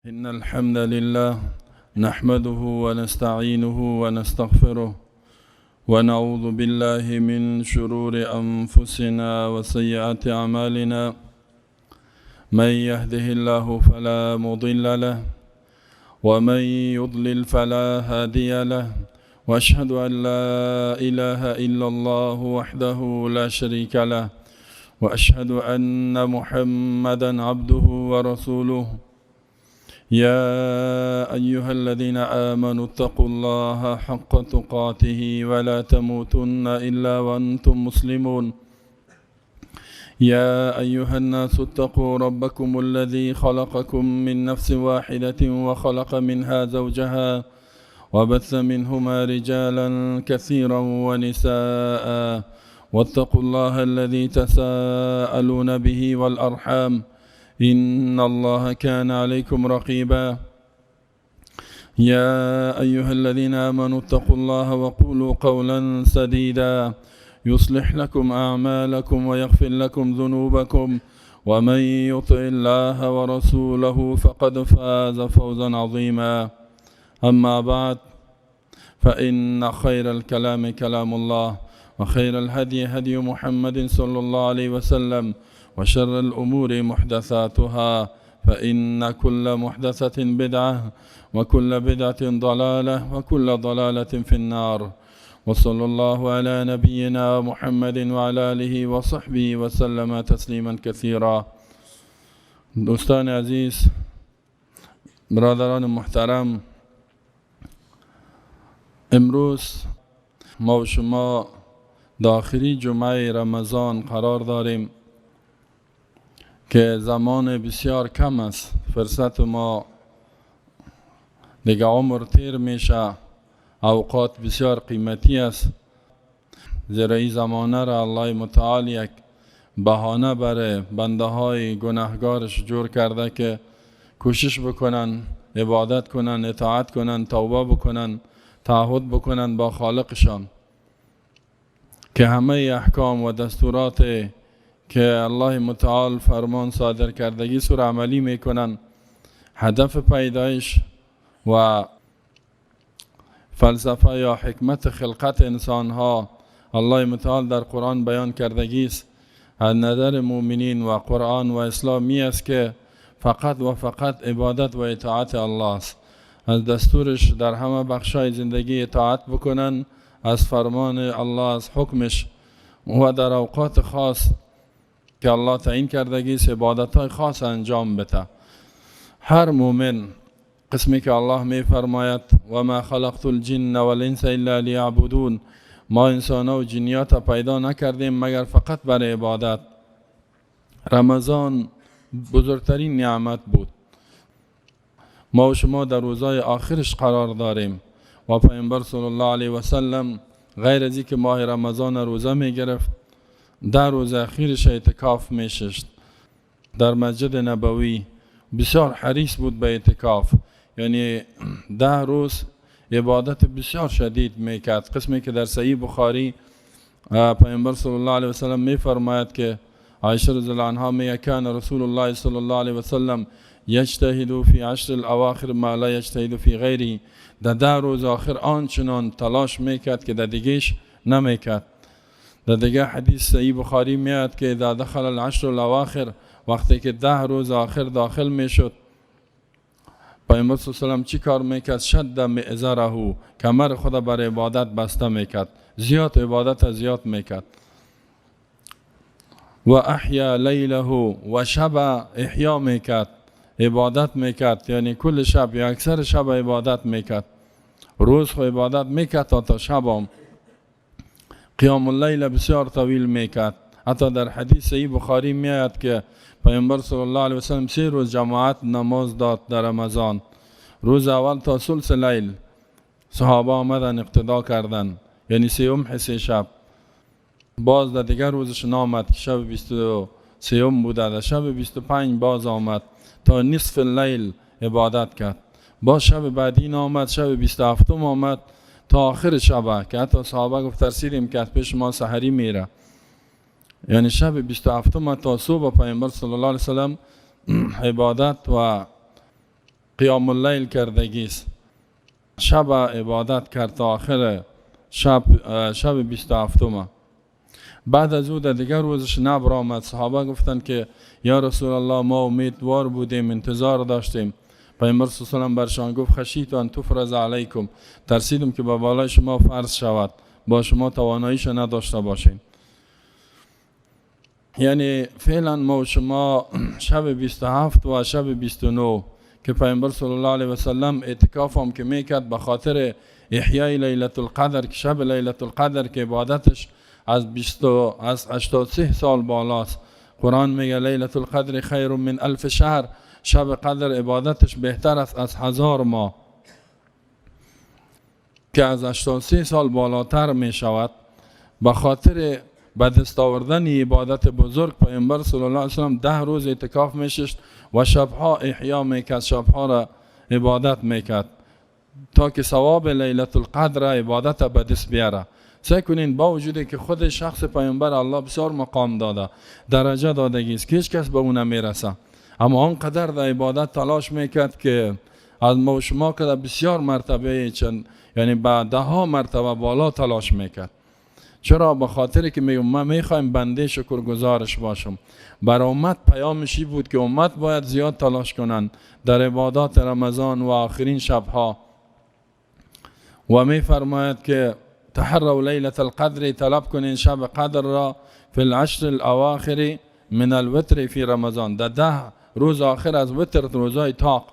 إن الحمد لله نحمده ونستعينه ونستغفره ونعوذ بالله من شرور أنفسنا وسيئات أعمالنا. من يهده الله فلا مضل له ومن يضلل فلا هادي له، وأشهد أن لا إله إلا الله وحده لا شريك له، وأشهد أن محمدا عبده ورسوله. يا أيها الذين آمنوا اتقوا الله حق تقاته ولا تموتن إلا وأنتم مسلمون. يا أيها الناس اتقوا ربكم الذي خلقكم من نفس واحدة وخلق منها زوجها وبث منهما رجالا كثيرا ونساء، واتقوا الله الذي تساءلون به والأرحام إن الله كان عليكم رقيبا. يا أيها الذين آمنوا اتقوا الله وقولوا قولا سديدا يصلح لكم أعمالكم ويغفر لكم ذنوبكم، ومن يطع الله ورسوله فقد فاز فوزا عظيما. أما بعد، فإن خير الكلام كلام الله، وخير الهدي هدي محمد صلى الله عليه وسلم، وشر الأمور محدثاتها، فإن كل محدثة بدعة، وكل بدعة ضلالة، وكل ضلالة في النار. وصلى الله على نبينا محمد وعلى آله وصحبه وسلم تسلیما كثيرا. دوستان عزیز، برادران محترم، امروز ما و شما در آخری جمعه رمضان قرار داریم که زمان بسیار کم است. فرصت ما دیگه عمر تیر میشه، اوقات بسیار قیمتی است. زیرا این زمانه را الله متعال یک بهانه برای بنده های گناهگارش جور کرده که کوشش بکنن، عبادت کنن، اطاعت کنن، توبه بکنن، تعهد بکنن با خالقشان، که همه احکام و دستورات که الله متعال فرمان صادر کردگی سور عملی میکنن. هدف پیدایش و فلسفه یا حکمت خلقت انسان ها الله متعال در قرآن بیان کردگی است. از نظر مؤمنین و قرآن و اسلامی است که فقط و فقط عبادت و اطاعت الله است. از دستورش در همه بخشای زندگی اطاعت بکنن، از فرمان الله، از حکمش، و در اوقات خاص که الله تعیین کردگی است عبادت های خاص انجام بده. هر مؤمن قسمی که الله می فرماید و ما خلقت الجن والانس الا لیعبدون، ما انسان و جنیات پیدا نکردیم مگر فقط برای عبادت. رمضان بزرگترین نعمت بود. ما و شما در روزهای آخرش قرار داریم و پیامبر صلی الله علیه و سلم غیر از اینکه ماه رمضان روزه می گرفت، در روز اخیرش اعتکاف می ششت در مسجد نبوی. بسیار حریص بود به اعتکاف، یعنی 10 روز عبادت بسیار شدید میکرد. قسمی که در صحیح بخاری پیامبر صلی الله علیه و سلم می فرماید که عایشه رضی الله عنها میگه کان رسول الله صلی الله علیه و سلم یجتهد فی عشر الاواخر ما لا یجتهد فی غیره. در 10 روز آخر آنچنان تلاش میکرد که در دیگهش نمیکرد. در دیگه حدیث صحیح بخاری میاد که اذا دخل العشر الاواخر، وقتی که 10 روز آخر داخل میشد، پیامبر صلی الله علیه و سلم چی کار میکرد؟ شد مئزره، کمر خود بر عبادت بسته میکرد، زیاد عبادت زیاد میکرد. و احیا لیله، و شب احیا میکرد، عبادت میکرد، یعنی کل شب یا اکثر شب عبادت میکرد. روز خو عبادت میکرد تا شب هم قیام اللیل بسیار طویل میکرد. حتی در حدیث صحیح بخاری میآید که پیامبر صلی الله علیه و سلم 3 روز جماعت نماز داد در رمضان. روز اول تا ثلث لیل صحابه آمدن اقتدا کردن، یعنی سیوم حصه شب. باز در دیگر روزش نامد که شب 23 بوده، در شب 25 باز آمد تا نصف اللیل عبادت کرد. باز شب بعدی نامد، شب 27 آمد تا آخر شب، که حتی صحابه گفت ترسیدیم که از پیش ما سحری میره. یعنی شب 27 تا صبح پیامبر صلی الله علیه و سلم عبادت و قیام اللیل کردگی است، شب عبادت کرد تا آخر شب، شب 27. بعد از او در دیگر روزش نبر آمد. صحابه گفتند که یا رسول الله، ما امیدوار بودیم، انتظار داشتیم. پیامبر صلی الله علیه و سلم برشان گفت خشیت ان تفرض علیکم، ترسیدم که به بالای شما فرض شود، با شما تواناییش نداشته باشین. یعنی فعلا ما و شما شب 27 و شب 29 که پیامبر صلی الله علیه و سلم اعتکاف هم که میکرد به خاطر احیای لیلة القدر، که شب لیلة القدر که عبادتش از 83 سال بالاست. قرآن میگه لیلة القدر خیر من الف شهر، شب قدر عبادتش بهتر است از 1000 ماه، که از 83 سال بالاتر می شود. به خاطر به دست آوردن عبادت بزرگ پیامبر صلی الله علیه و سلم 10 روز اعتکاف میشست و شبها احیا میکرد، شبها را عبادت میکرد تا که ثواب لیلة القدر عبادت به دست بیاره. سعی کنین با وجودی که خود شخص پیامبر الله بسیار مقام داده، درجه دادگی است که هیچ کس به اون نمیرسه، اما آنقدر در عبادت تلاش میکرد که از ما و شما که بسیار مرتبه چند، یعنی به ده ها مرتبه بالا تلاش میکرد. چرا؟ به خاطر که میگم ما میخوایم بنده شکرگزارش باشم. بر امت پیامشی بود که امت باید زیاد تلاش کنند در عبادات رمضان و آخرین شبها. و میفرماید که تحروا لیلة القدر، طلب کنین شب قدر را، فی العشر الاواخر من الوتر فی رمضان، در 10 روز آخر از وتر، روزای طاق.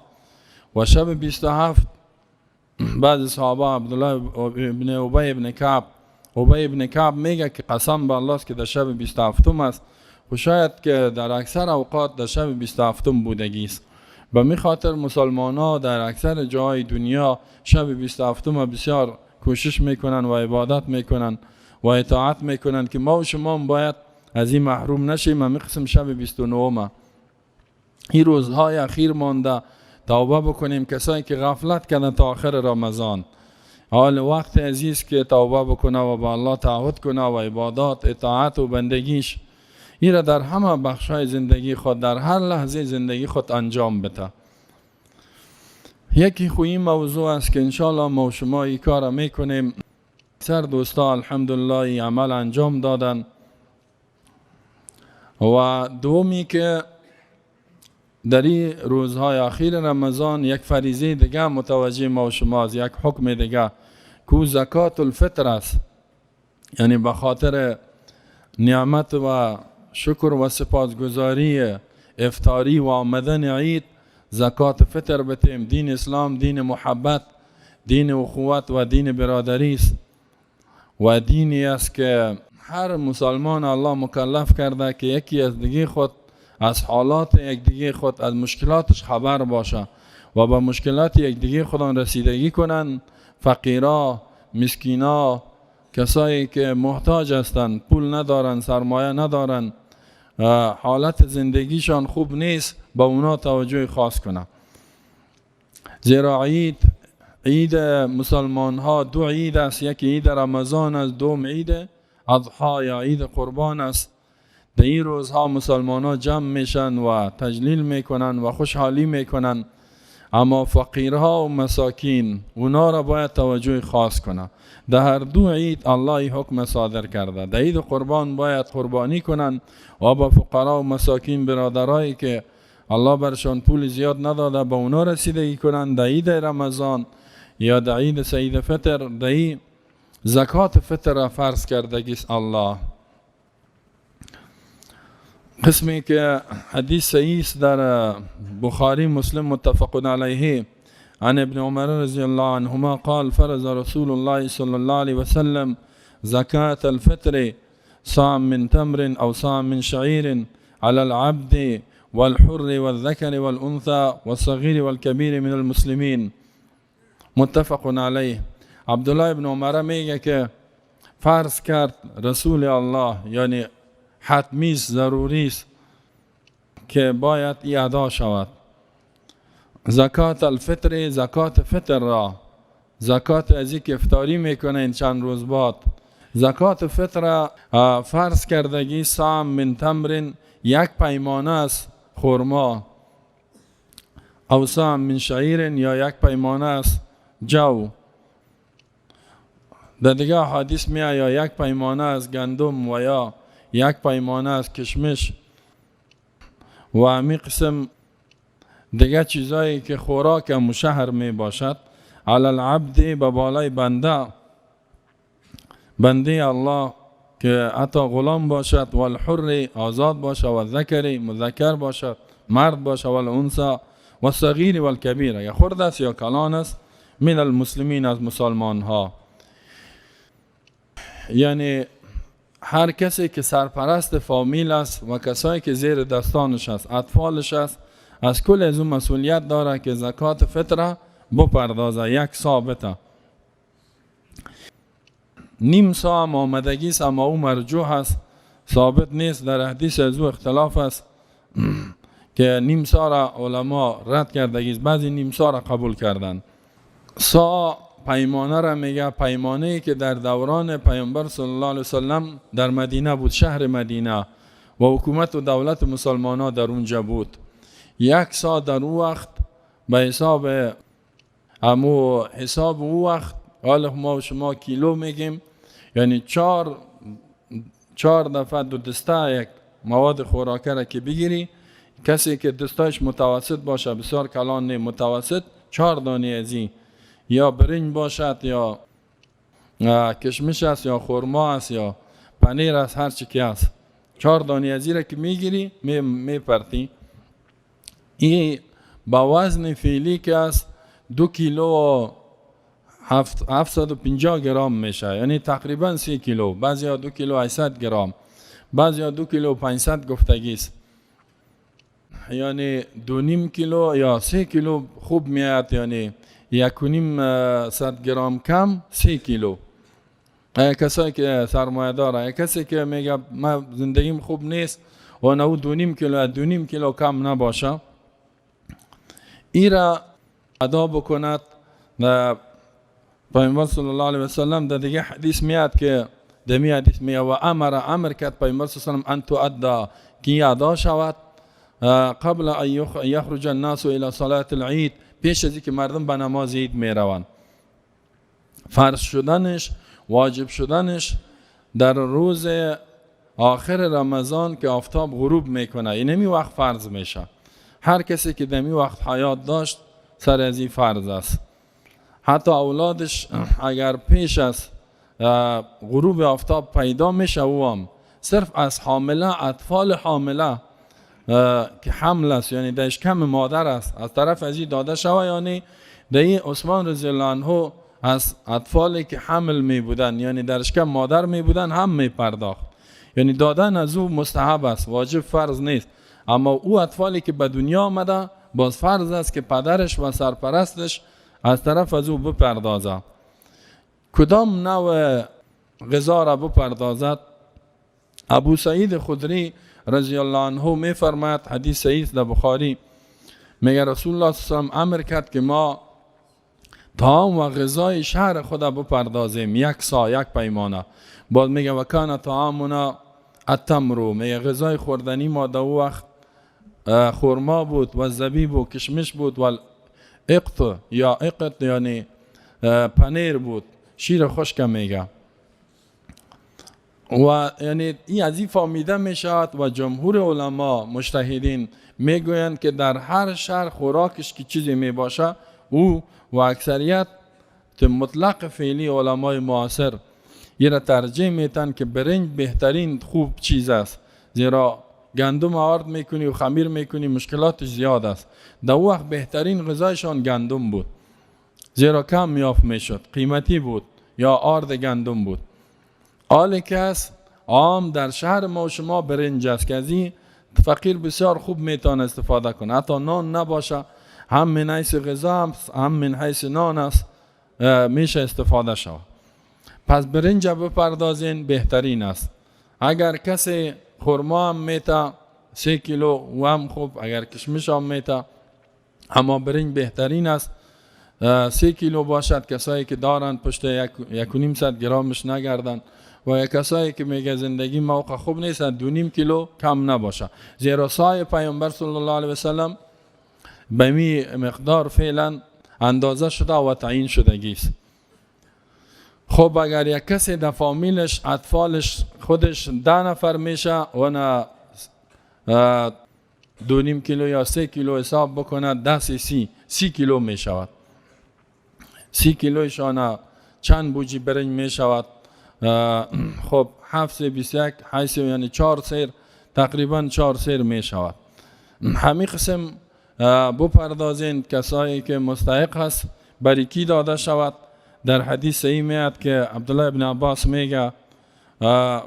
و شب 27 بعض صحابه عبدالله ابن ابی ابن کعب، ابی ابن کعب میگه که قسم به الله است که در شب 27 است و شاید که در اکثر اوقات در شب 27 بودگی است. به می خاطر مسلمان ها در اکثر جای دنیا شب 27 بسیار کوشش میکنن و عبادت میکنن و اطاعت میکنن که ما و شما باید از این محروم نشیم. همی قسم شب 29 این روزهای اخیر مانده توبه بکنیم، کسایی که غفلت کردن تا آخر رمضان، حال وقت عزیز که توبه بکنه و با الله تعهد کنه و عبادات، اطاعت و بندگیش این را در همه بخشای زندگی خود، در هر لحظه زندگی خود انجام بده. یکی خو این موضوع است که انشالله ما و شما این کار میکنیم. سر دوستا الحمدلله این عمل انجام دادن. و دومی که در این روزهای اخیر رمضان یک فریضه دیگه متوجه ما و شما است، یک حکم دیگه کو زکات الفطر است. یعنی به خاطر نعمت و شکر و سپاسگزاری افطاری و آمدن عید زکات فطر بتیم. دین اسلام دین محبت، دین اخوت و دین برادری است و دینی است که هر مسلمان الله مکلف کرده که یکی از دیگه خود، از حالات یکدیگه خود، از مشکلاتش خبر باشه و با مشکلات یکدیگه خودان رسیدگی کنند. فقیرا، مسکینا، کسایی که محتاج هستند، پول ندارن، سرمایه ندارن، حالت زندگیشان خوب نیست، با اونا توجه خاص کنند. زیرا عید مسلمان ها دو عید است، یکی عید رمضان است، دوم عید اضحی یا عید قربان است. در این روزها مسلمان ها جمع میشن و تجلیل میکنن و خوشحالی میکنن، اما فقیرها و مساکین اونا را باید توجه خاص کنه. در هر دو عید الله حکم صادر کرده. در عید قربان باید قربانی کنن و با فقرا و مساکین، برادرایی که الله برشان پول زیاد نداده، با اونا رسیدگی کنن. در عید رمضان یا در عید سعید فطر، در زکات فطر را فرض کردگیست الله. قسمی که حدیث صحیح در بخاری مسلم متفق علیه، عن ابن عمر رضی الله عنهما قال فرض رسول الله صلی الله علیه وسلم زکاة الفطر صاع من تمر او صاع من شعير على العبد والحر والذكر والأنثى والصغير والكبير من المسلمين. متفق علیه. عبدالله ابن عمر میگه که فرض کرد رسول الله، یعنی حتمی است، ضروری است که باید ای ادا شود زکات الفطر، زکات فطر را، زکات از که افطاری میکنه چند روز بعد، زکات فطر فرض کردگی صاع من تمر، یک پیمانه است خرما، او صاع من شعیر یا یک پیمانه از جو. در دیگه حدیث می یا یک پیمانه از گندم و یا یک پیمانه از کشمش و همی قسم دیگه چیزایی که خوراک مشهر می باشد. علی العبد به بالای بنده، بنده الله که حتی غلام باشد، و الحر آزاد باشد، و الذکر مذکر باشد، مرد باشد، و الانثى و الصغیر و الکبیر، یا خرد است یا کلان است، من المسلمین از مسلمان ها. یعنی هر کسی که سرپرست فامیل است و کسایی که زیر دستانش است، اطفالش است، از کل از اون مسئولیت داره که زکات فطره بپردازه. یک ثابته نیم سا هم آمدگی است، اما او مرجوح است، ثابت نیست. در حدیث از او اختلاف است که نیم سا را علما رد کردگی است، بعضی نیم سا را قبول کردند. سا پیمانه را میگه، پیمانه ای که در دوران پیامبر صلی الله علیه وسلم در مدینه بود، شهر مدینه، و حکومت و دولت مسلمان ها در اونجا بود. یک سا در او وقت به حساب امو حساب او وقت، حالا ما و شما کیلو میگیم، یعنی چهار دفعه دو دسته یک مواد خوراکه را که بگیری، کسی که دستایش متوسط باشه، بسیار کلان نه، متوسط، 4 دانه ازی یا برنج باشد یا کشمش است یا خرما است یا پنیر است، هر چی که است، 4 دانه ازی را که میگیری میپرتی، این با وزن فعلی که است 2 کیلو 750 گرم میشه، یعنی تقریبا 3 کیلو، بعضی ها 2 کیلو 800 گرم، بعضی ها 2 کیلو 500 گفتگی است، یعنی 2.5 کیلو یا 3 کیلو خوب میاد، یعنی 1.5 گرم کم 3 کیلو. کسایی که سرمایه داره، کسی که میگه من زندگیم خوب نیست و نه 2.5 کیلو 2.5 کیلو کم نباشه، ای را ادا بکند. پیامبر صلی الله علیه و سلم در دیگه حدیث میاد که دمی حدیث میاد و امر کرد پیامبر صلی الله علیه و سلم ان تؤدى، که ادا شود قبل ان یخرج الناس الى صلاة العید، پیش از اینکه مردم به نماز عید میروند. فرض شدنش، واجب شدنش در روز آخر رمضان که آفتاب غروب میکنه، اینمی وقت فرض میشه. هر کسی که دمی وقت حیات داشت سر از این فرض است. حتی اولادش اگر پیش از غروب آفتاب پیدا میشه، او هم صرف از حامله، اطفال حامله که حمل است، یعنی در اشکم مادر است، از طرف از این داده شوه. یعنی در این عثمان رضی الله عنه از اطفالی که حمل می بودن، یعنی در اشکم مادر می بودن، هم می پرداخت. یعنی دادن از او مستحب است، واجب فرض نیست. اما او اطفالی که به دنیا آمده باز فرض است که پدرش و سرپرستش از طرف از او بپردازه. کدام نوع غذا را بپردازد؟ ابو سعید خدری رضی الله عنه می فرماید، حدیث صحیح در بخاری، میگه رسول الله صلی الله علیه و امر کرد که ما طعام و غذای شهر خود بپردازیم، یک سا، یک پیمانه. باز میگه و کان طعامنا التمر، میگه غذای خوردنی ما در وقت خرما بود و زبیب و کشمش بود و اقط یا اقط یعنی پنیر بود، شیر خشک میگه. و یعنی این از این فهمیده میشود و جمهور علما مجتهدین میگویند که در هر شهر خوراکش که چیزی میباشه او و اکثریت مطلق فعلی علمای معاصر یه را ترجیح میتن که برنج بهترین خوب چیز است، زیرا گندم آرد میکنی و خمیر میکنی مشکلاتش زیاد است. در وقت بهترین غذایشان گندم بود، زیرا کم یافت میشد، قیمتی بود یا آرد گندم بود. حال کس عام در شهر ما و شما برنج است که از این فقیر بسیار خوب میتونه استفاده کنه، حتی نان نباشه هم من حیث غذا هم من حیث نان است میشه استفاده شود. پس برنج بپردازین بهترین است. اگر کسی خرما هم میته 3 کیلو و هم خوب، اگر کشمش هم میته، اما برنج بهترین است. 3 کیلو باشد کسایی که دارند پشت 1.5 گرمش نگردن، و کسایی که میگه زندگی موقع خوب نیست 2.5 کیلو کم نباشه، زیرا سای پیامبر صلی الله علیه و سلم به می مقدار فعلا اندازه شده و تعیین شدگی است. خب اگر یک کسی در فامیلش اطفالش خودش 10 نفر میشه و نه 2.5 کیلو یا 3 کیلو حساب بکنه، 10 سی کیلو میشود. 30 کیلوشان چند بوجی برنج میشود؟ خب 7 21 8 یعنی 4 سیر، تقریبا 4 سیر میشود. همین قسم بپردازین کسایی که مستحق هست برای کی داده شود. در حدیث صحیح میاد که عبدالله ابن عباس میگه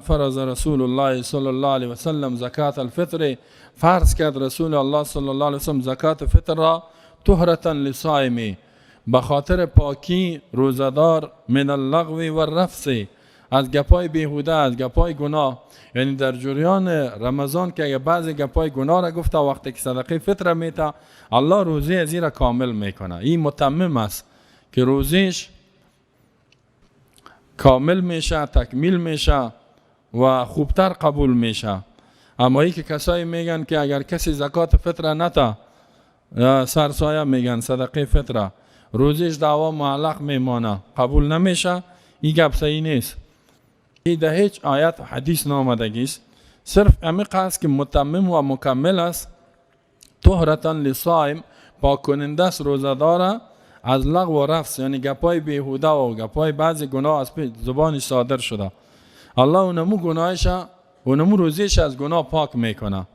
فرض رسول الله صلی الله علیه وسلم زکات الفطر، فرض کرد رسول الله صلی الله علیه وسلم زکات فطر را طهرتا لصائم، به خاطر پاکی روزه‌دار، من اللغو و الرفث، از گپای بیهوده، از گپای گناه. یعنی در جریان رمضان که اگه بعضی گپای گناه را گفته، وقتی که صدقه فطر میته الله روزه از را کامل میکنه. این متمم است که روزیش کامل میشه، تکمیل میشه و خوبتر قبول میشه. اما ای که کسایی میگن که اگر کسی زکات فطر نتا، سرسایه میگن صدقه فطر، روزیش دعوا معلق میمانه، قبول نمیشه، این گپ صحیح نیست. این در هیچ آیت حدیث نامدگی است، صرف عمیق است که متمم و مکمل است. طهرتا لصائم، پاک کننده است روزه‌دار از لغو و رفث، یعنی گپای بیهوده و گپای بعضی گناه از زبانش صادر شده. الله اونمو گناهش، اونمو روزیش از گناه پاک میکنه،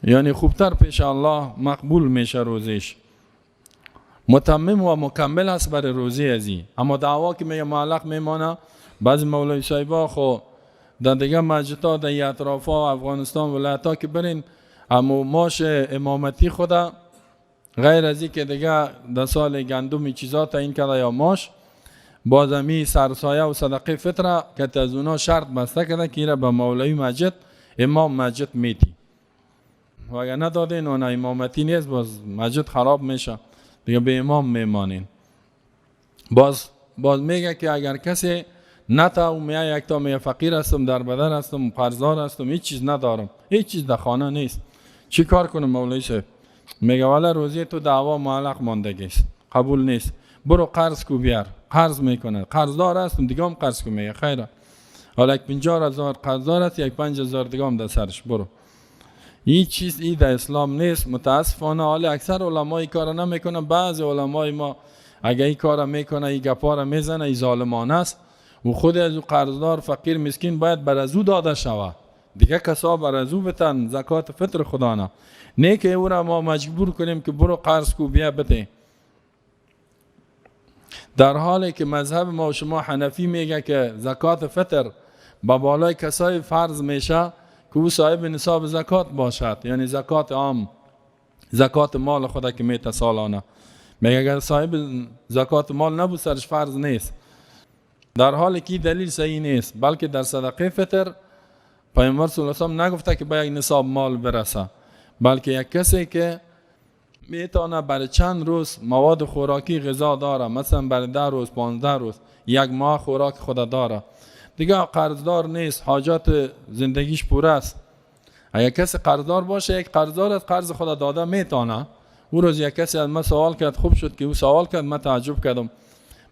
یعنی خوبتر پیش الله مقبول میشه روزیش. متمم و مکمل است برای روزی ازی. اما دعوا که میگه معلق میمانه، بعضی مولوی صاحبا خو در دیگه مسجدها در اطرافا افغانستان ولایت‌ها که برین، اما ماش امامتی خدا غیر از این که دیگه در سال گندم چیزا تعیین کرده یا ماش، باز همی سرسایه و صدقه فطره که از اونا شرط بسته کرده که ایره به مولوی مسجد امام مسجد میتی، و اگر ندادین اونا امامتی نیست، باز مسجد خراب میشه دیگه، به امام میمانین. باز میگه که اگر کسی نتا و میگه یک تا میگه فقیر هستم، در بدر هستم، قرضدار هستم، هیچ چیز ندارم، هیچ چیز در خانه نیست، چی کار کنم مولوی صاحب؟ میگه والا روزی تو دعوا معلق ماندگی است، قبول نیست، برو قرض کو بیار. قرض میکنه، قرضدار هستم دیگه هم قرض کو. میگه خیره، حالا 50,000 قرضدار است، 5,000 دیگه هم در سرش، برو. این چیز ای در اسلام نیست متاسفانه. حالا اکثر علمای این کارا نمیکنن، بعضی علمای ما اگه این کارا میکنه، این گپا را میزنه، این ظالمانه است و خود از او قرضدار فقیر مسکین باید بر از او داده شود، دیگه کسا بر از او بتن زکات فطر خدا نه، نه که او را ما مجبور کنیم که برو قرض کو بیا بده. در حالی که مذهب ما و شما حنفی میگه که زکات فطر با بالای کسای فرض میشه که او صاحب نصاب زکات باشد، یعنی زکات عام، زکات مال خدا که میته سالانه. میگه اگر صاحب زکات مال نبود سرش فرض نیست، در حالی که دلیل صحیح نیست، بلکه در صدقه فطر پیامبر صلی الله علیه و سلم نگفته که به یک نصاب مال برسه، بلکه یک کسی که میتونه برای چند روز مواد خوراکی غذا داره، مثلا برای 10 روز 15 روز یک ماه خوراک خدا داره، دیگه قرضدار نیست، حاجات زندگیش پوره است. اگر کسی قرضدار باشه، یک قرضدار از قرض خدا داده میتونه. او روز یک کسی از ما سوال کرد، خوب شد که او سوال کرد، من تعجب کردم.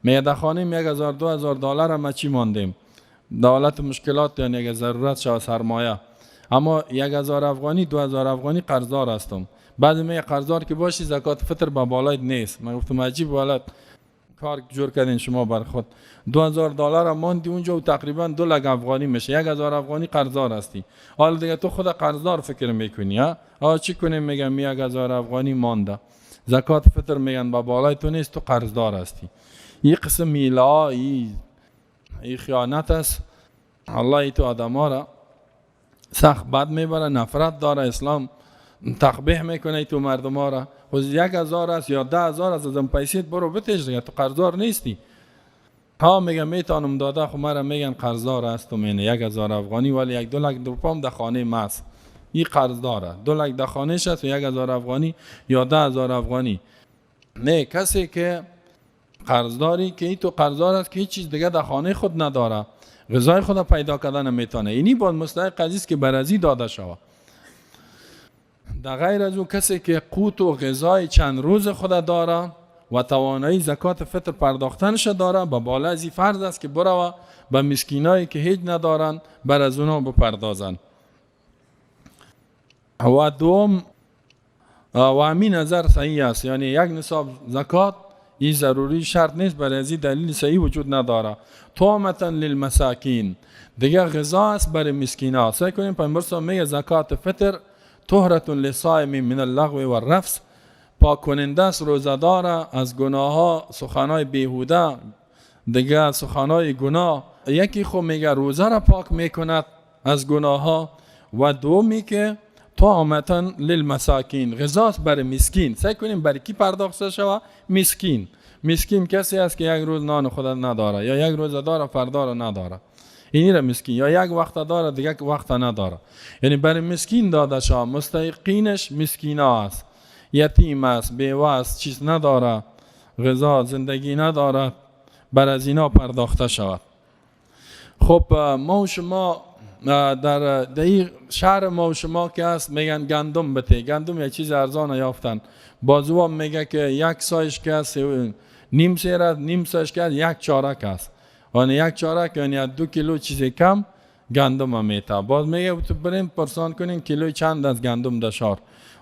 میگه در خانه 1000 2000 دلار ما چی ماندیم، دولت مشکلات، یعنی اگر ضرورت شود سرمایه، اما 1000 افغانی 2000 افغانی قرضدار هستم. بعد میگه قرضدار که باشی زکات فطر با بالای نیست. من گفتم عجیب ولد کار جور کردین شما بر خود، 2000 دلار ماندی اونجا و تقریبا 2 لک افغانی میشه، 1000 افغانی قرضدار هستی. حالا دیگه تو خود قرضدار فکر میکنی ها، آ چی کنیم؟ میگم 1000 افغانی مانده، زکات فطر میگن با بالای تو نیست، تو قرضدار هستی. این قسم میلا، این خیانت است. الله ای تو آدم را سخت بد میبره، نفرت داره، اسلام تقبیح میکنه تو مردم ها را. خود 1000 است یا 10000 است، از اون پیسیت برو بتش دیگه، تو قرضدار نیستی. ها میگم میتونم داده، خب مرا میگن قرضدار است، مینه 1000 افغانی، ولی 1-2 لک روپام در خانه ماست، این قرضداره، 2 لک در خانه است و 1000 افغانی یا 10000 افغانی. نه کسی که قرضداری که این تو قرضدار است که هیچ چیز دیگه در خانه خود نداره، غذای خود پیدا کردن نمیتونه، اینی باید مستحق قضیه است که برازی داده شود. در غیر از او کسی که قوت و غذای چند روز خود داره و توانایی زکات فطر پرداختنش داره، به بالا از این فرض است که برو به مسکینایی که هیچ ندارن بر از اونا بپردازن. و دوم و همین نظر صحیح است، یعنی یک نصاب زکات این ضروری شرط نیست، برای از این دلیل صحیح وجود نداره. طعمة للمساکین، دیگه غذا است برای مسکینا. سعی کنیم پیامبر صلی الله علیه و میگه زکات فطر طهرة للصائم من اللغو والرفث، پاک کننده است روزه‌دار از گناه ها، سخنای بیهوده، دیگه سخنای گناه. یکی خو میگه روزه را پاک میکند از گناه ها، و دومی که طعمة للمساکین، غذاست برای مسکین. سعی کنیم برای کی پرداخت شوه؟ مسکین. مسکین کسی است که یک روز نان خود نداره، یا یک روز داره فردا را نداره، اینی را مسکین، یا یک وقت داره دیگه وقت نداره. یعنی برای مسکین داده شوه، مستحقینش مسکینا است، یتیم است، بیوه است، چیز نداره، غذا زندگی نداره، بر از اینا پرداخته شود. خب ما و شما در این شهر ما و شما که هست میگن گندم بته، گندم یک چیز ارزان یافتن، بازو هم میگه که یک سایش که هست نیم سیر است، نیم سایش که هست یک چارک است، یعنی یک چارک یعنی 2 کیلو چیز کم گندم هم میته. باز میگه تو بریم پرسان کنین کیلوی چند از گندم در شهر،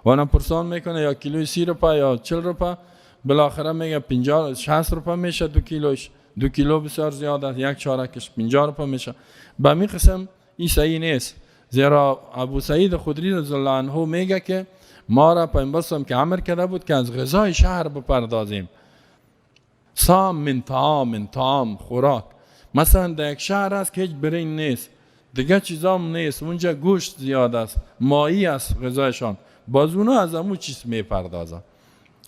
و پرسان میکنه یا کیلوی 30 روپه یا 40 روپه، بالاخره میگه 50 60 روپه میشه 2 کیلوش، 2 کیلو بسیار زیاد است، یک چارکش 50 روپه میشه. به می قسم این صحیح نیست، زیرا ابو سعید خدری رضی الله عنه میگه که ما را پیامبر صلی که امر کرده بود که از غذای شهر بپردازیم، سام من طعام، طعام خوراک. مثلا در یک شهر است که هیچ برنج نیست، دیگه چیزام نیست، اونجا گوشت زیاد است، ماهی است غذایشان، باز اونا از امو چیز میپردازن،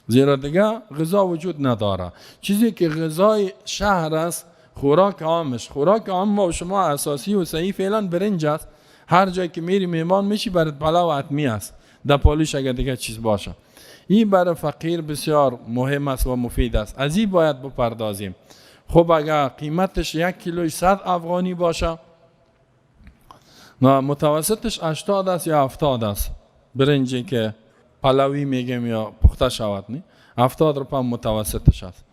زیرا دیگه غذا وجود نداره. چیزی که غذای شهر است خوراک عامش، خوراک عام ما و شما اساسی و صحیح فعلا برنج است. هر جایی که میری میمان میشی برات پلاو حتمی است، در پالیش اگر دیگه چیز باشه. این برای فقیر بسیار مهم است و مفید است، از این باید بپردازیم. خب اگر قیمتش 1 کیلوی 100 افغانی باشه، متوسطش 80 است یا 70 است، برنجی که پلاوی میگیم یا پخته شود، نی 70 روپه متوسطش است.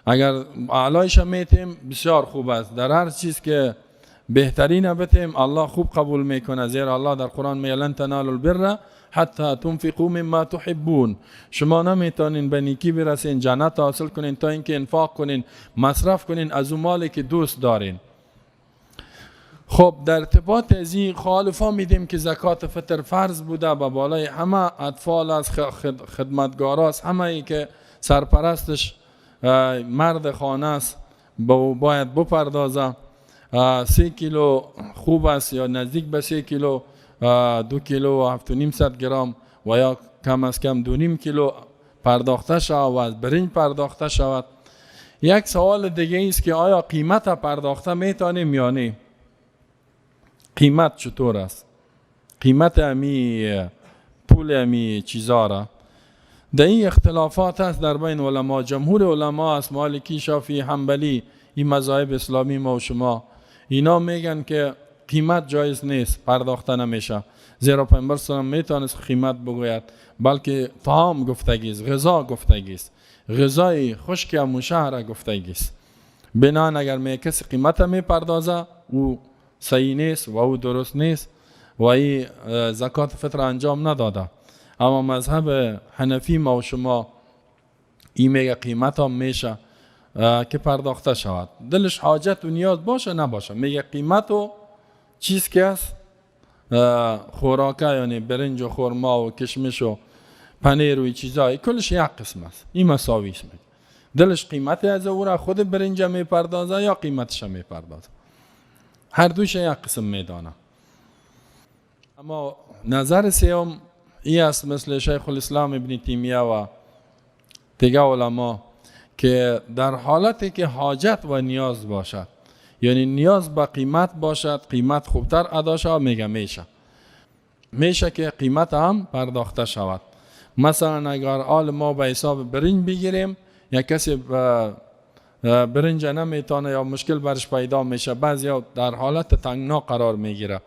اگر اعلایش میتیم بسیار خوب است، در هر چیز که بهترین بتیم الله خوب قبول میکنه، زیرا الله در قرآن میگه لن تنالوا البر حتی تنفقوا مما تحبون، شما نمیتونین به نیکی برسین، جنت حاصل کنین تا اینکه انفاق کنین، مصرف کنین از اون مالی که دوست دارین. خب در ارتباط از این خالفا میدیم که زکات فطر فرض بوده به بالای همه اطفال است، خدمتگار است، همه ای که سرپرستش مرد خانه است باید بپردازه. 3 کیلو خوب است یا نزدیک به 3 کیلو، 2 کیلو و 7.5 گرم و یا کم از کم 2.5 کیلو پرداخته شود و از برنج پرداخته شود. یک سوال دیگه است که آیا قیمت پرداخته میتونیم یا نه؟ قیمت چطور است؟ قیمت امی پول امی چیزا را در این اختلافات است در بین علما. جمهور علما است، مالکی، شافعی، حنبلی، این مذاهب اسلامی ما و شما، اینا میگن که قیمت جایز نیست، پرداخته نمیشه، زیرا پیامبر صلی الله علیه و میتونست قیمت بگوید، بلکه طعام گفتگی است، غذا گفتگی است، غذای خشک امو شهر گفتگی است. بنان اگر می کسی قیمت میپردازه او صحیح نیست و او درست نیست و ای زکات فطر انجام نداده. اما مذهب حنفی ما و شما این میگه قیمت هم میشه که پرداخته شود، دلش حاجت و نیاز باشه نباشه، میگه قیمت و چیز که است خوراکه، یعنی برنج و خرما و کشمش و پنیر و چیزای کلش یک قسم است، این مساوی است. دلش قیمت از او را خود برنج میپردازه یا قیمتش میپردازه، هر دوش یک قسم میدانه. اما نظر سیوم ای است مثل شیخ الاسلام ابن تیمیه و دیگه علما که در حالتی که حاجت و نیاز باشد، یعنی نیاز به قیمت باشد، قیمت خوبتر ادا شود، میگه میشه که قیمت هم پرداخته شود. مثلا اگر آل ما به حساب برنج بگیریم، یا کسی برنج نمیتونه یا مشکل برش پیدا میشه، بعضیا در حالت تنگنا قرار میگیره،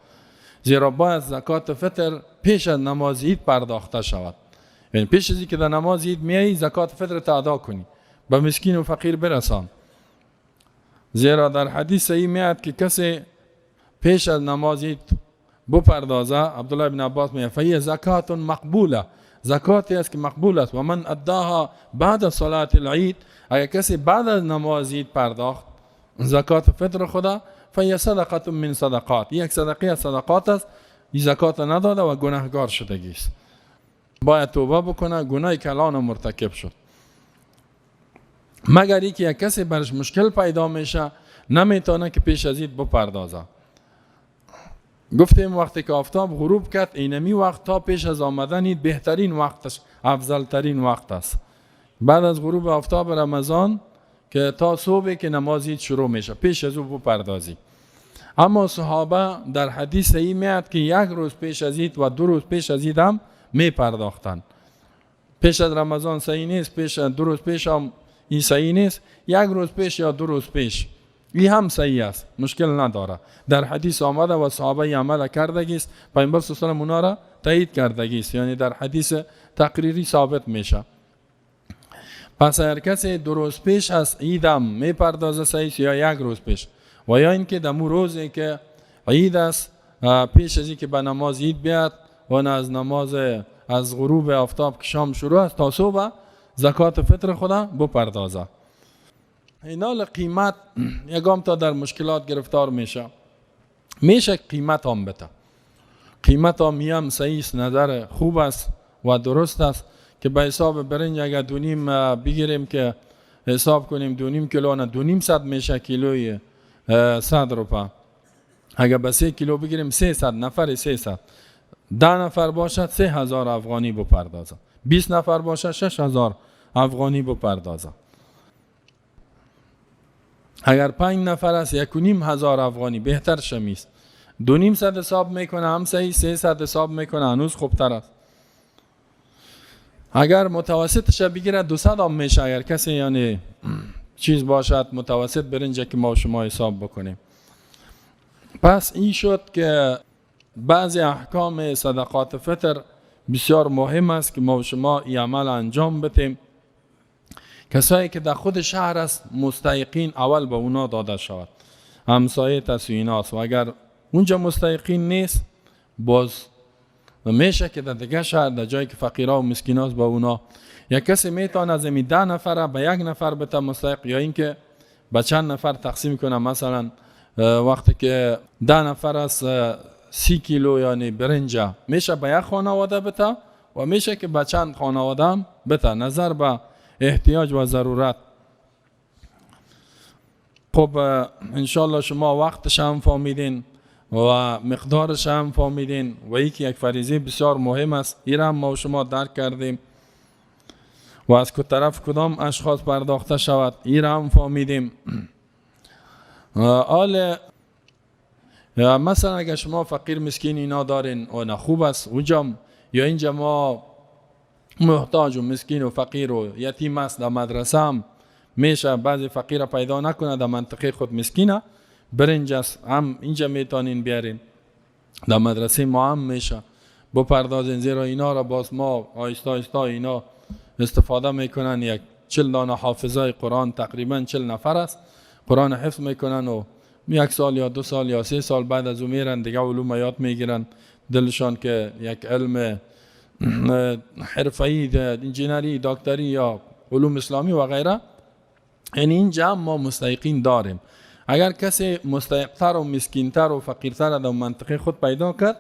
زیرا باید زکات فطر پیش از نماز عید پرداخته شود. یعنی پیش از اینکه در نماز عید میایی زکات فطر تا ادا کنی، به مسکین و فقیر برسان. زیرا در حدیث صحیح میاد که کسی پیش از نماز عید بپردازه، عبدالله بن عباس میگه فهی زکات مقبوله، زکاتی است که مقبول است. و من اداها بعد صلاه العید، اگر کسی بعد از نماز عید پرداخت زکات فطر خدا، فهی صدقه من صدقات، یک صدقه از صدقات است. این زکات نداده و گناهگار شدگی است، باید توبه بکنه، گناه کلان مرتکب شد. مگر اینکه یک کسی برش مشکل پیدا میشه نمیتونه که پیش از عید بپردازه. گفتیم وقتی که آفتاب غروب کرد، اینمی وقت تا پیش از آمدن عید بهترین وقتش، افضل ترین وقت است. بعد از غروب آفتاب رمضان که تا صبح که نماز عید شروع میشه، پیش از او بپردازی. اما صحابه در حدیث ای میاد که یک روز پیش از عید و دو روز پیش از عید هم میپرداختن. پیش از رمضان صحیح نیست، پیش از دو روز پیش هم این صحیح نیست، یک روز پیش یا دو روز پیش این هم صحیح است، مشکل نداره. در حدیث آمده و صحابه عمل کردگی است، پیامبر صلی الله علیه و آله اونا را تایید کردگی است، یعنی در حدیث تقریری ثابت میشه. پس اگر کسی دو روز پیش از عید هم میپردازه صحیح، یا یک روز پیش، و یا اینکه در مو روزی که عید است پیش از اینکه به نماز عید بیاد و نه از نماز از غروب آفتاب که شام شروع است تا صبح زکات فطر خدا بپردازه. اینال قیمت یگام تا در مشکلات گرفتار میشه، میشه قیمت هم بده. قیمت هم میم صحیح است، نظر خوب است و درست است که به حساب برنج اگر 2.5 بگیریم که حساب کنیم 2.5 کیلو نه 2.5 میشه کیلوی 100 روپه. اگر به 3 کیلو بگیریم 300 نفر، 300 10 نفر باشد 3000 افغانی بپردازه، 20 نفر باشد 6000 افغانی بپردازه. اگر 5 نفر است 1,500 افغانی بهتر شمیست. 2.5 حساب میکنه هم صحیح، 300 حساب میکنه هنوز خوبتر است. اگر متوسطش بگیره 200 هم میشه، اگر کسی یعنی چیز باشد متوسط برنج که ما شما حساب بکنیم. پس این شد که بعضی احکام صدقات فطر بسیار مهم است که ما و شما این عمل انجام بدیم. کسایی که در خود شهر است مستحقین اول به اونا داده شود، همسایه تسویناست، و اگر اونجا مستحقین نیست باز میشه که در دیگه شهر در جایی که فقیرا و مسکیناست با اونا یک کسی میتونه از این 10 نفره به یک نفر بته مستحق، یا اینکه به چند نفر تقسیم کنه. مثلا وقتی که 10 نفر است 30 کیلو یعنی برنج میشه به یک خانواده بته و میشه که به چند خانواده هم بته، نظر به احتیاج و ضرورت. خب انشالله شما وقتش هم فهمیدین و مقدارش هم فهمیدین و یکی یک فریضه بسیار مهم است، این هم ما و شما درک کردیم و از کدام طرف کدام اشخاص پرداخته شود این هم فهمیدیم. حال مثلا اگر شما فقیر مسکین اینا دارین و نه خوب است اونجا، یا اینجا ما محتاج و مسکین و فقیر و یتیم است در مدرسه هم میشه بعضی فقیر پیدا نکنه در منطقه خود مسکینه برنج است هم اینجا میتونین بیارین، در مدرسه ما هم میشه بپردازین، زیرا اینا را باز ما آیستا آیستا اینا استفاده میکنن. یک 40 دانه حافظای قرآن تقریبا 40 نفر است قرآن حفظ میکنن و 1 سال یا 2 سال یا 3 سال بعد از او میرن دیگه علوم یاد میگیرن، دلشان که یک علم حرفه‌ای انجینری دکتری یا علوم اسلامی و غیره. یعنی اینجا ما مستحقین داریم. اگر کسی مستحقتر و مسکینتر و فقیرتر در منطقه خود پیدا کرد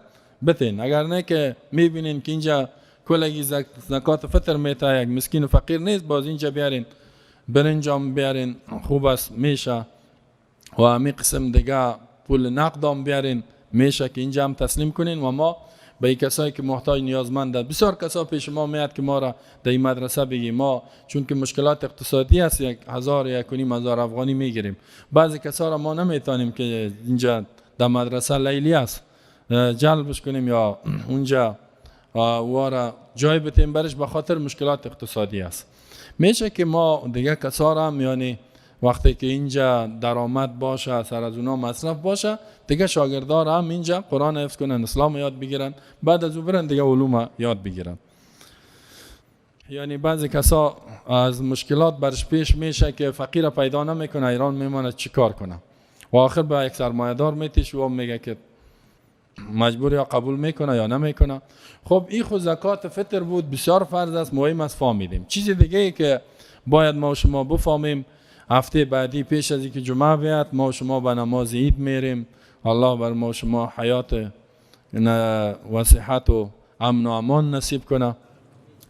بتین، اگر نه که میبینین که اینجا کلگی زکات فطر میته یک مسکین و فقیر نیست، باز اینجا بیارین برنجام بیارین خوب است میشه، و همی قسم دیگه پول نقدام بیارین میشه که اینجا هم تسلیم کنین. و ما به این کسایی که محتاج نیازمند، بسیار کسا پیش ما میاد که ما را در این مدرسه بگیم، ما چون که مشکلات اقتصادی است 1000 یا 1500 افغانی میگیریم، بعضی کسا را ما نمیتونیم که اینجا در مدرسه لیلی است جلبش کنیم یا اونجا وارا جای بتیم برش، به خاطر مشکلات اقتصادی است. میشه که ما دیگه کسا را هم یعنی وقتی که اینجا درآمد باشه، سر از اونا مصرف باشه، دیگه شاگردار هم اینجا قرآن حفظ کنن، اسلام یاد بگیرن، بعد از او برن دیگه علوم یاد بگیرن. یعنی بعضی کسا از مشکلات برش پیش میشه که فقیر پیدا نمیکنه، ایران میمانه چیکار کنه، و آخر به یک سرمایه دار میتیش و میگه که مجبور یا قبول میکنه یا نمیکنه. خب این خود زکات فطر بود، بسیار فرض است، مهم است فهمیدیم. چیز دیگه ای که باید ما شما بفهمیم، هفته بعدی پیش از اینکه جمعه بیاد ما و شما به نماز عید میریم. الله بر ما و شما حیات و صحت و امن و امان نصیب کنه.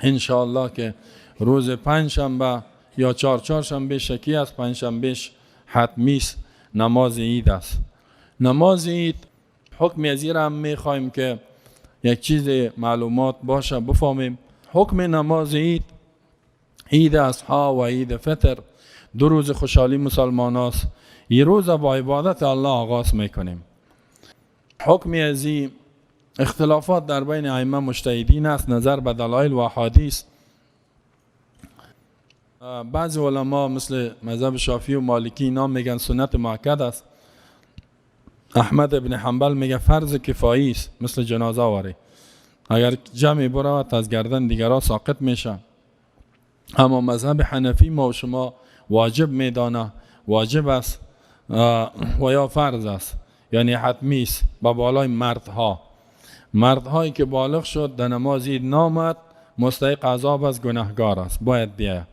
انشاءالله که روز پنجشنبه یا چهارشنبه شکی است، پنجشنبهش حتمی است، نماز عید است. نماز عید حکم از این هم میخوایم که یک چیز معلومات باشه بفهمیم. حکم نماز عید، عید اضحی و عید فطر، دو روز خوشحالی مسلمان است. این روز با عبادت الله آغاز میکنیم. حکم از این اختلافات در بین ائمه مجتهدین است نظر به دلایل و احادیث. بعضی علما مثل مذهب شافعی و مالکی اینا میگن سنت مؤکد است. احمد ابن حنبل میگه فرض کفایی است، مثل جنازه واری، اگر جمعی برود از گردن دیگرها ساقط میشه. اما مذهب حنفی ما و شما واجب میدانه، واجب است و یا فرض است، یعنی حتمی است به بالای مردها. مردهایی که بالغ شد در نماز عید نامد مستحق عذاب است، گناهگار است، باید بیاید.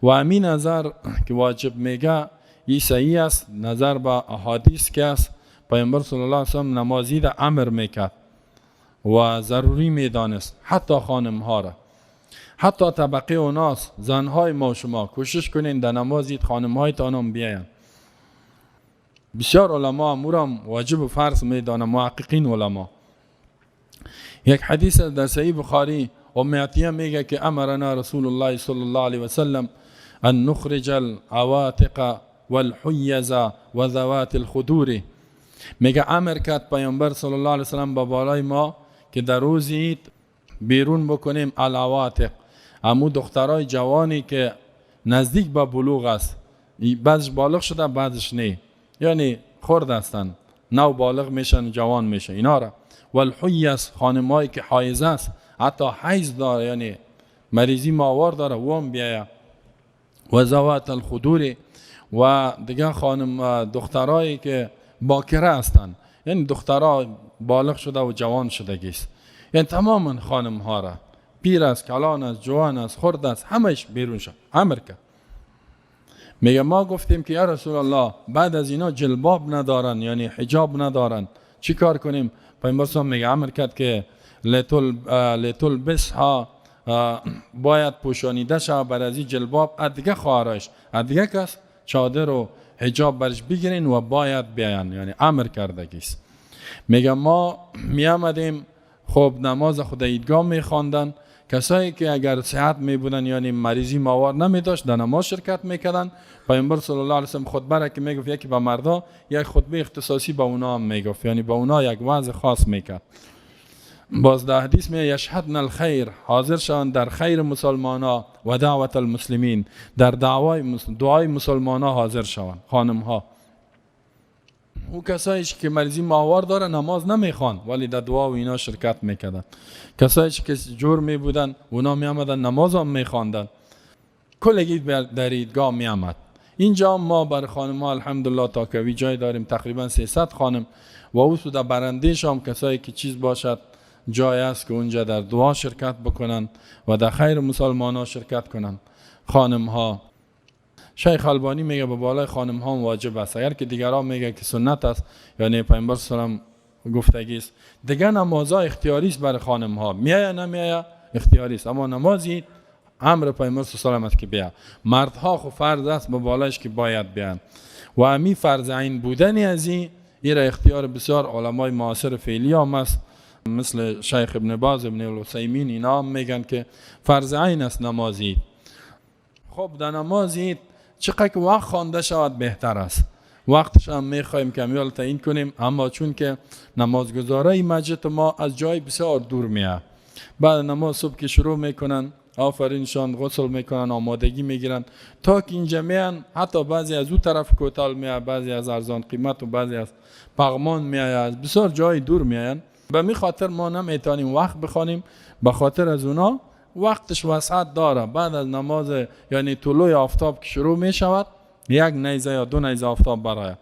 و همین نظر که واجب میگه این صحیح است نظر به احادیث که است. پیامبر صلی الله علیه و سلم نماز عید امر میکرد و ضروری میدانست، حتی خانم ها را، حتی طبقه اوناس، زنهای ما شما کوشش کنین در نماز عید خانم های تانم بیاین. بسیار علما امورم واجب و فرض میدانه، محققین علما. یک حدیث در صحیح بخاری ام عطیه میگه که امرنا رسول الله صلی الله علیه و سلم ان نخرج العواتق والحیز و ذوات الخدور. میگه امر کرد پیامبر صلی الله علیه و سلم با بالای ما که در روز عید بیرون بکنیم العواتق، امو دخترای جوانی که نزدیک به بلوغ است، بعضش بالغ شده بعضش نه، یعنی خرد هستن، نو بالغ میشن جوان میشن، اینا را. والحیز، خانمایی که حایز است، حتی حیض داره، یعنی مریضی ماوار داره، و هم بیایه. و ذوات الخدور، و دیگه خانم دخترایی که باکره هستند، یعنی دخترها بالغ شده و جوان شده است، یعنی تماما خانم ها را، پیر است، کلان است، جوان است، خرد است، همش بیرون شد امر کرد. میگه ما گفتیم که یا رسول الله بعد از اینا جلباب ندارن، یعنی حجاب ندارن، چی کار کنیم؟ پیامبر صلی میگه امر کرد که لتلبسها، باید پوشانیده شود بر از این جلباب، از دیگه خواهرش، از دیگه کس چادر و حجاب برش بگیرین و باید بیاین، یعنی امر کردگیست. میگه ما میامدیم، خب نماز خود عیدگاه میخواندن، کسایی که اگر صحت می بودن یعنی مریضی ماوار نمی داشت در نماز شرکت میکردن. پیامبر صلی الله علیه و سلم خطبه را که میگفت یکی به مردا، یک خطبه اختصاصی به اونا هم میگفت، یعنی به اونا یک وعظ خاص میکرد. باز در حدیث می یشهدن الخیر، حاضر شوند در خیر مسلمانا و دعوت المسلمین، در دعای مسلمانا حاضر شوند خانم ها. او کسایی که مریضی ماوار داره نماز نمیخوان ولی در دعا و اینا شرکت میکردن. کسایی که جور می بودن اونا می آمدن نماز هم میخواندن. کلگی در عیدگاه می آمد. اینجا ما بر خانم ها الحمدلله تاکوی جای داریم، تقریبا 300 خانم، و او در برنده‌ش هم کسایی که چیز باشد جای است که اونجا در دعا شرکت بکنن و در خیر مسلمان ها شرکت کنن خانم ها. شیخ البانی میگه به بالای خانم ها واجب است، اگر که دیگران میگه که سنت است، یعنی پیامبر صلی الله علیه و سلم گفتگی است. دیگه نمازها اختیاری است برای خانم ها، میایه نمیایه اختیاری است، اما نمازی امر پیامبر صلی الله علیه و سلم است که بیا. مردها خو فرض است به بالایش که باید بیان، و امی فرض عین بودن از این را اختیار بسیار علمای معاصر فعلی هم است، مثل شیخ ابن باز، ابن العثیمین، اینا هم میگن که فرض عین است نمازی. خب در نمازی چقدر که وقت خوانده شود بهتر است، وقتش هم میخوایم که امیال تعیین کنیم، اما چون که نمازگزارای مسجد ما از جای بسیار دور میاد، بعد نماز صبح که شروع میکنن آفرینشان، غسل میکنن، آمادگی میگیرن تا که اینجا میان. حتی بعضی از او طرف کوتال میان، بعضی از ارزان قیمت و بعضی از پغمان میان، از بسیار جای دور میان. به می خاطر ما نمیتونیم وقت بخوانیم، به خاطر از اونا وقتش وسعت داره. بعد از نماز یعنی طلوع آفتاب که شروع میشود، یک نیزه یا دو نیزه آفتاب برای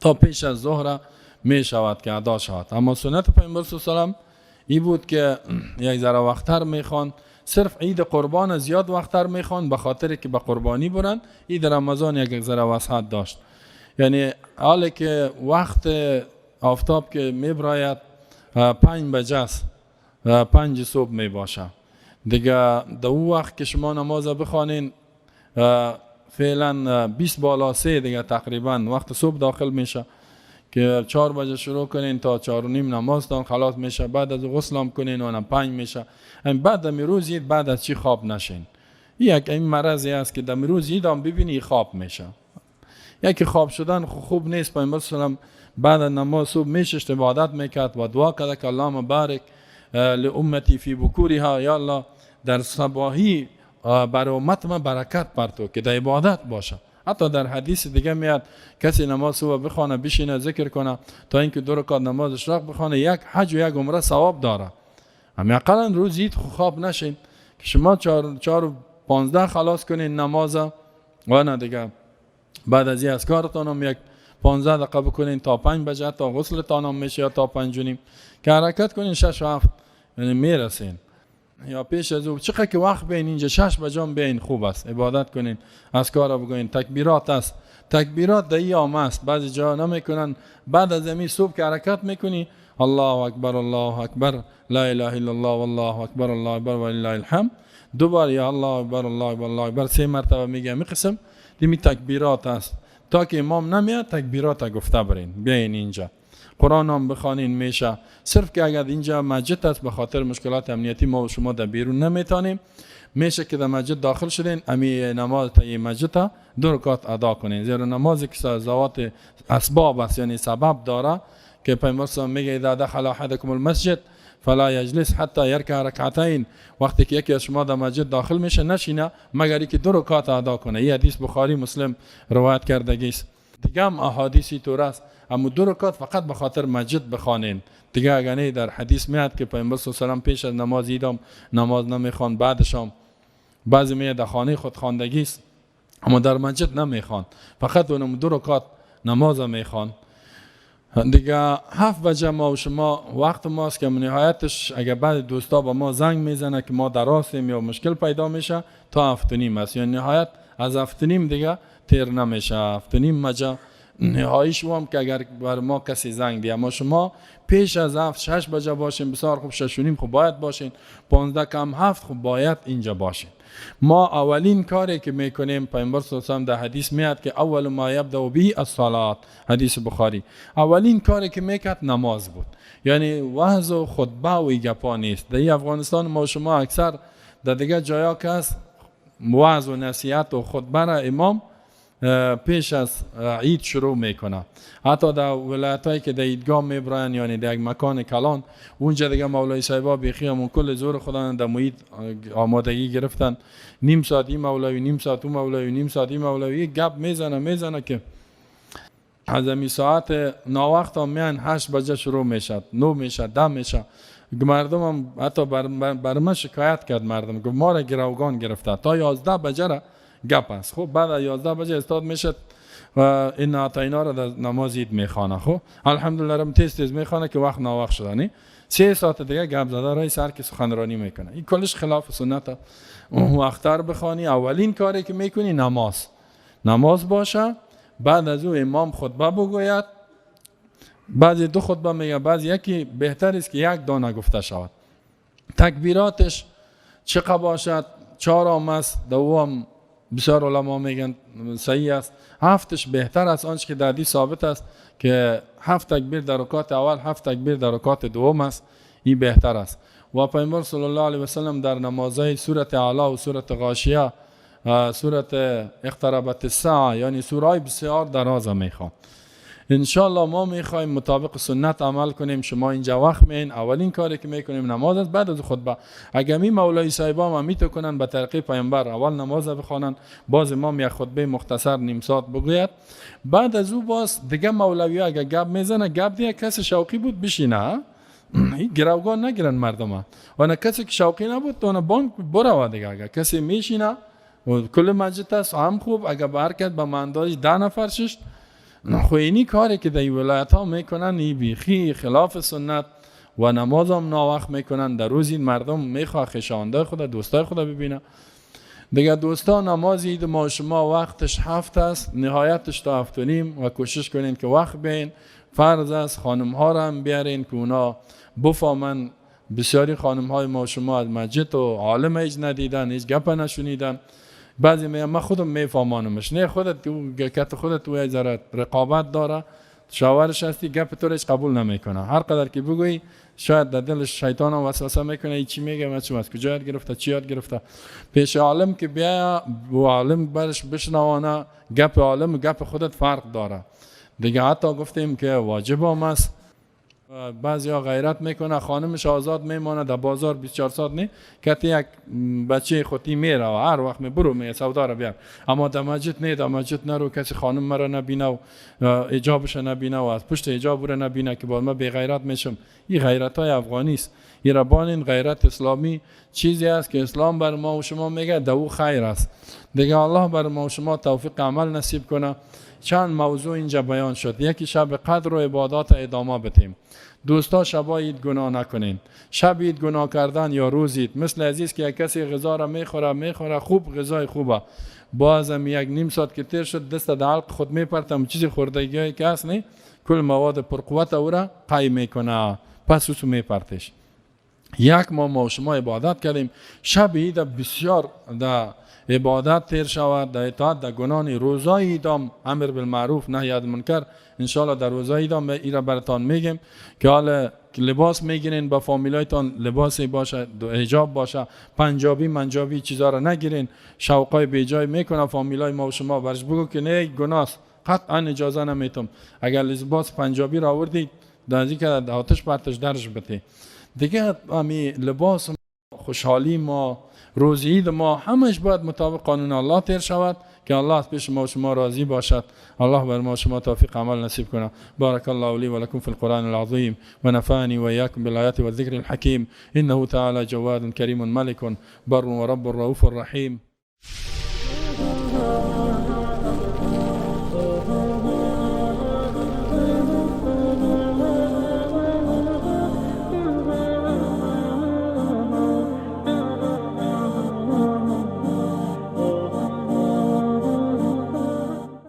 تا پیش از ظهر می شود که ادا شود. اما سنت پیامبر صلی الله علیه و سلم ای بود که یک ذره وقتتر میخوان. صرف عید قربان زیاد وقتتر میخوان به خاطر که به قربانی برن. عید رمضان یک ذره وسعت داشت، یعنی حالی که وقت آفتاب که میبراید 5 بجه است، 5 صبح میباشه دیگه. در او وقت که شما نماز بخوانین فعلا 2:40 دیگه تقریبا وقت صبح داخل میشه که 4 بجه شروع کنین تا 4:30 نمازتان خلاص میشه. بعد از غسل هم کنین و 5 میشه. بعد در روز عید بعد از چی خواب نشین. یک این مرضی است که در روز عید هم ببینی خواب میشه. یکی خواب شدن خوب نیست. پیامبر صلی الله علیه و سلم بعد از نماز صبح میشست، عبادت میکرد و دعا کرد که اللهم بارک لامتی فی بکورها، یا الله در صباحی بر امت ما برکت پرتو که در عبادت باشه. حتی در حدیث دیگه میاد کسی نماز صبح بخوانه، بشینه ذکر کنه تا اینکه 2 رکعت نماز اشراق بخوانه، یک حج و یک عمره ثواب داره. اما اقلا روز عید خواب نشین که شما 4:15 خلاص کنین نماز و نه دیگه بعد از این اذکارتان هم یک 15 دقیقه بکنین تا 5 بجه تا غسلتان هم میشه یا تا 5:30 که حرکت کنین 6 و 7 یعنی میرسین. یا پیش از او چقدر که وقت بین اینجا 6 بجه بین خوب است، عبادت کنین، اذکار بگوین، تکبیرات است. تکبیرات در ایام است، بعضی جا نمیکنن. بعد از امی صبح که حرکت میکنی الله اکبر الله اکبر لا اله الا الله والله اکبر الله اکبر ولله الحمد، دوباره یا الله اکبر الله اکبر الله اکبر 3 مرتبه میگه. می قسم دیمی تکبیرات است تا که امام نمیاد تکبیرات گفته برین. بیاین اینجا قرآن هم بخوانین میشه. صرف که اگر اینجا مسجد است به خاطر مشکلات امنیتی ما و شما در بیرون نمیتونیم، میشه که در مسجد داخل شدین امی نماز تا مسجد 2 رکعت ادا کنین. زیرا نمازی که ذوات اسباب است، یعنی سبب داره که پیامبر صلی الله علیه و میگه اذا دخل احدکم المسجد فلا یجلس حتی یرکع رکعتین، وقتی که یکی از شما در مسجد داخل میشه نشینه مگر اینکه 2 رکعت ادا کنه. این حدیث بخاری مسلم روایت کردگی است. دیگه هم احادیثی طور است، اما 2 رکعت فقط به خاطر مسجد بخوانین دیگه. اگر نه در حدیث میاد که پیامبر صلی الله علیه و سلم پیش از نماز عید نماز نمیخوان، بعدش هم بعضی میاد در خانه خود خواندگی است اما در مسجد نمیخوان، فقط اونم 2 رکعت نماز میخوان دیگه. 7 بجه ما و شما وقت ماست که نهایتش اگر بعد دوستا با ما زنگ میزنه که ما در راستیم یا مشکل پیدا میشه تا 7:30 است، یعنی نهایت از 7:30 دیگه تیر نمیشه. 7:30 بجه نهاییش هم که اگر بر ما کسی زنگ دیگه، اما شما پیش از 7 6 بجه باشین بسیار خوب، 6:30 خوب باید باشین، 6:45 خوب باید اینجا باشین. ما اولین کاری که میکنیم، پیامبر صلی الله علیه و سلم در حدیث میاد که اول ما یبدأ به الصلاه، حدیث بخاری، اولین کاری که میکرد نماز بود. یعنی وعظ و خطبه و گپا نیست. در افغانستان ما شما اکثر در دیگه جایا که هست وعظ و نصیحت و خطبه را امام پیش از عید شروع میکنه. حتی در ولایت هایی که در عیدگاه میبرن، یعنی در یک مکان کلان، اونجا دیگه مولای صاحبا بیخی همون کل زور خدا در محیط آمادگی گرفتن، نیم ساعت این مولوی، نیم ساعت اون مولوی، نیم ساعت این مولوی، گپ میزنه که از امی ساعت ناوقت هم میان 8 بجه شروع میشد، 9 میشد، 10 میشه. مردم هم حتی بر ما شکایت کرد، مردم گفت ما را گروگان گرفته تا 11 بجه را گپ است. خب بعد از 11 بجه استاد میشد و این اینا را در نماز عید میخوانه. خب الحمدلله رم تیز تیز میخوانه که وقت ناوقت شده، نی 3 ساعت دیگه گپ زده رای سر که سخنرانی میکنه. این کلش خلاف سنت. اون وقتر بخوانی، اولین کاری که میکنی نماز، نماز باشه. بعد از او امام خطبه بگوید، بعضی 2 خطبه میگه، بعضی یکی بهتر است که یک دانه گفته شود. تکبیراتش چقدر باشد؟ 4 هم است، دوم بسیار علما میگن صحیح است. 7 بهتر است، آنچه که در حدیث ثابت است که 7 تکبیر در رکعت اول، 7 تکبیر در رکعت دوم است، این بهتر است. و پیامبر صلی الله علیه و سلم در نمازهای سورت اعلی و سورت غاشیه، سورت اقتربت الساعه، یعنی سورهای بسیار دراز میخوان. انشالله ما میخوایم مطابق سنت عمل کنیم. شما اینجا وقت میین، اولین کاری که میکنیم نماز است، بعد از خطبه. اگر می مولای صاحبا هم میتو کنن به طریقه پیامبر، اول نماز بخوانن، باز امام یک خطبه مختصر نیم ساعت بگوید، بعد از او باز دیگه مولوی اگر گپ میزنه گپ دیگه، کسی شوقی بود بشینه، گروگان نگیرن مردم. و نه کسی که شوقی نبود تو بانک برو دیگه. اگر کسی میشینه و کل مسجد است هم خوب، اگر برکت به منداج 10 نفر ششت. خو اینی کاری که در ولایت ها میکنن ای بیخی خلاف سنت و نماز هم ناوقت میکنن. در روز این مردم میخواه خویشاوندای خود، دوستای خود ببینه دیگه. دوستان نماز عید ما شما وقتش 7 است، نهایتش تا 7:30 و کوشش کنین که وقت بین. فرض است خانم ها را هم بیارین که اونا بفهمن. بسیاری خانم های ما شما از مسجد و عالم هیچ ندیدن، هیچ گپ نشنیدن. بعضی میگن من خودم میفهمانمش، نه خودت کت خودت تو ذره رقابت داره، شاورش هستی، گپ تو رو قبول نمیکنه. هر قدر که بگویی شاید در دلش شیطان هم وسوسه میکنه، ای چی میگه، من چی از کجا یاد گرفته، چی یاد گرفته. پیش عالم که بیا و عالم برش بشنوانه، گپ عالم و گپ خودت فرق داره دیگه. حتی گفتیم که واجب هم است. بعضی ها غیرت میکنه، خانمش آزاد میمانه در بازار 24 ساعت، نه که یک بچه خودی میره و هر وقت می برو می سودا رو بیار، اما در مسجد نه، در مسجد نرو، کسی خانم مرا نبینه و حجابش نبینه و از پشت حجاب رو نبینه که با ما بی غیرت میشم. این غیرت های افغانی است. این ربان غیرت اسلامی چیزی است که اسلام بر ما و شما میگه دو خیر است دیگه. الله بر ما و شما توفیق عمل نصیب کنه. چند موضوع اینجا بیان شد. یکی شب قدر و عبادات ادامه بدیم. دوستا شبا عید گناه نکنین. شب عید گناه کردن یا روز عید مثل عزیز که یک کسی غذا را میخوره خوب، غذای خوبه، بازم یک نیم ساعت که تیر شد دست در حلق خود میپرتم، چیزی خوردگی که هست نه، کل مواد پرقوت او را قای میکنه، پس او میپرتش. یک ماه ما شما عبادت کردیم، شب عید بسیار در عبادت تیر شود، در اطاعت، در گناه. روزای عیدام امر بالمعروف نهی از منکر، انشالله در روزای عیدام ایرا براتان میگیم که حالا لباس میگیرین با فامیلایتان لباسی باشه، حجاب باشه، پنجابی منجابی چیزا را نگیرین. شوقای بیجای میکنه فامیلای ما و شما، برش بگو که نه گناه است، قطعا اجازه نمیتم. اگر لباس پنجابی را آوردید در که آتش پرتش درش بده دیگه. امی لباس خوشحالی ما، روز عید ما، همش باید مطابق قانون الله تیر شود که الله از پیش ما و شما راضی باشد. الله بر ما و شما توفیق عمل نصیب کنه. بارک الله لی و لکم فی القرآن العظیم و نفعنی و ایاکم بالآیات والذکر الحکیم انه تعالی جواد کریم ملک بر و رب رؤوف رحیم.